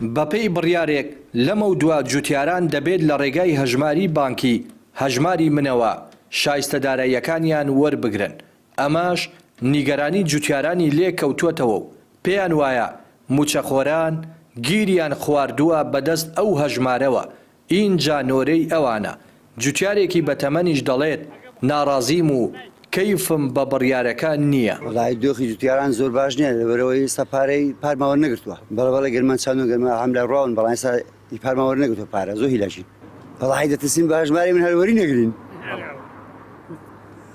بەپێی بڕیارێک لەمەودوا جوتیاران دەبێت لە ڕێگای هەژماری بانکی هەژماری منەوە شایستە داراییەکانیان وەربگرن، ئەمەش نیگەرانی جوتیارانی لێ کەوتووەتەوە و پێیان وایە مووچەخۆران گیریان خواردووە بەدەست ئەو هەژمارەوە ئینجا نۆرەی ئەوانە. جوتیارێکی بەتەمەنیش دەڵێت، ناڕازیم و کەیفم بە بڕیارەکە نییە. وەڵاهی دۆخی جوتیاران زۆر باش نییە لەبەرئەوەی ئێستا پارەی پارمان وەرنەگرتووە. بەڵێ بەڵێ گەنمان چاندووە گەنمان الحمدللە ڕواون بەڵام ئێستا ئی پارمان وەرنەگرتووە پارە زۆر هیلاکین. وەڵاهی دەترسین بە هەژماری من هەر وەری نەگرین.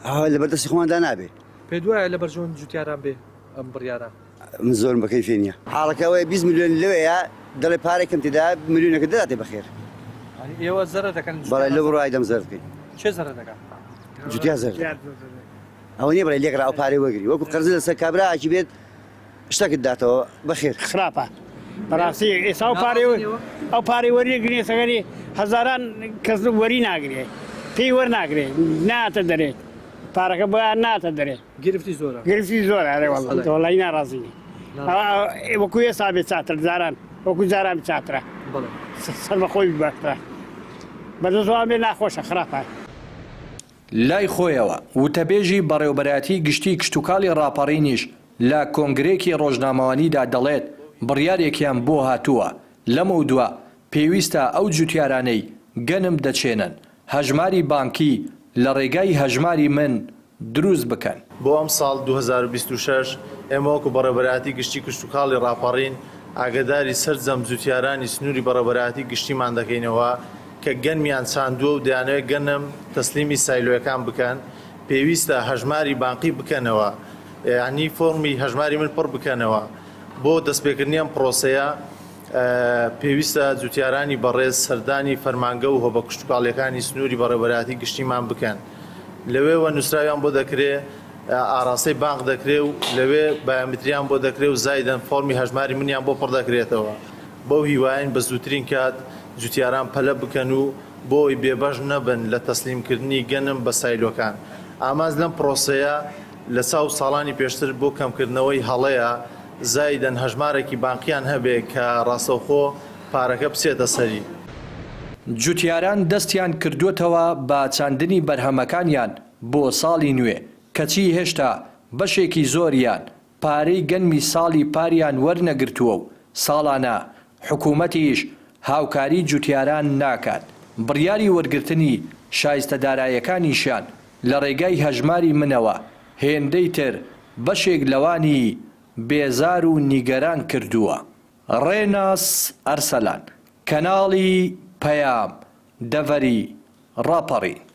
ئەوە لەبەر دەستی خۆماندا نابێ. پێت وایە لە بەرژەوەندی جوتیاران بێ ئەم بڕیارە؟ من زۆرم بە کەیفێ نیە. حاڵەکە ئەوەیە 20 ملیۆن لەوێیە دەڵێ پارەی کەم تێدایە ملیۆنەکە دەداتێ بەخێر. یانی ئێوە زەرەر دەکەن بەڵێ لەو بڕوای دەم زەرەر دەکەین. کێ زەرەر دەکا؟ جوتیار زەرەر دەکا. ئەوە نیە بڵێ لێک ڕا ئەو پارەی وەگری وەکو قەرزی لەسەر کابرایەکی بێت شتەکت داتەوە بەخێر. خراپە بەڕاستی ئێستا ئەو پارەی ئەو پارەی وەریگرێ سەگەری هەزاران کەس وەری ناگرێ پێی وەرناگرێ ناتە دەرێ پارەکە بۆیان ناتە دەرێ. گرفتی زۆرە. گرفتی زۆرە ئەرێ وەڵا وەڵی ناڕازی نین وەکو ئێستا بێ چاتر جاران وەکو جاران چاترە سەربەخۆی باشترە بەدەست وان بێ ناخۆشە خراپە. لای خۆیەوە، وتەبێژی بەڕێوبەرایەتی گشتی کشتوکاڵی ڕاپەڕینیش لە کۆنگرەیەکی ڕۆژنامەوانیدا دەڵێت، بڕیارێکیان بۆ هاتووە، لەمەودوا پێویستە ئەو جوتیارانەی گەنم دەچێنن، هەژماری بانکی لە ڕێگای هەژماری من دروست بکەن. بۆ ئەمساڵ 2026 ئێمە وەکو بەڕێوەبەرایەتی گشتی کشتوکاڵی ڕاپەڕین ئاگەداری سەرجەم جوتیارانی سنووری بەڕێوەبەرایەتی گشتیمان دەکەینەوە کە گەنمیان چاندووە و دەیانەوێت گەنم تەسلیمی سایلۆیەکان بکەن پێویستە هەژماری بانقی بکەنەوە یانی فۆڕمی هەژماری من پڕ بکەنەوە بۆ دەستپێکردنی ئەم پڕۆسەیە پێویستە جوتیارانی بەڕێز سەردانی فەرمانگە و هۆبە کشتوکاڵیەکانی سنووری بەڕێوەبەرایەتی گشتیمان بکەن لەوێوە نووسراویان بۆ دەکرێ ئاراستەی بانق دەکرێ و لەوێ بایۆمتریان بۆ دەکرێ و زایدەن فۆڕمی هەژماری منیان بۆ پڕ دەکرێتەوە بەو هیوایەین بە زووترین کات جوتیاران پەلە بکەن و بۆ ئەوەی بێبەش نەبن لە تەسلیمکردنی گەنم بە سایلۆکان ئامانج لەم پڕۆسەیە لە چاو ساڵانی پێشتر بۆ کەمکردنەوەی هەڵەیە زایدەن هەژمارێکی بانقیان هەبێ کە ڕاستەوخۆ پارەکە بچێتە سەری. جوتیاران دەستیان کردووەتەوە بە چاندنی بەرهەمەکانیان بۆ ساڵی نوێ، کەچی هێشتا بەشێکی زۆریان پارەی گەنمی ساڵی پاریان وەرنەگرتووە و ساڵانە حکومەتیش هاوکاری جوتیاران ناکات، بڕیاری وەرگرتنی شایستە دارایەکانیشیان لە ڕێگای هەژماری منەوە هێندەی تر بەشێک لەوانی بێزار و نیگەران کردووە. ڕێناس ئەرسەلان، کەناڵی پەیام، دەڤەری ڕاپەڕین.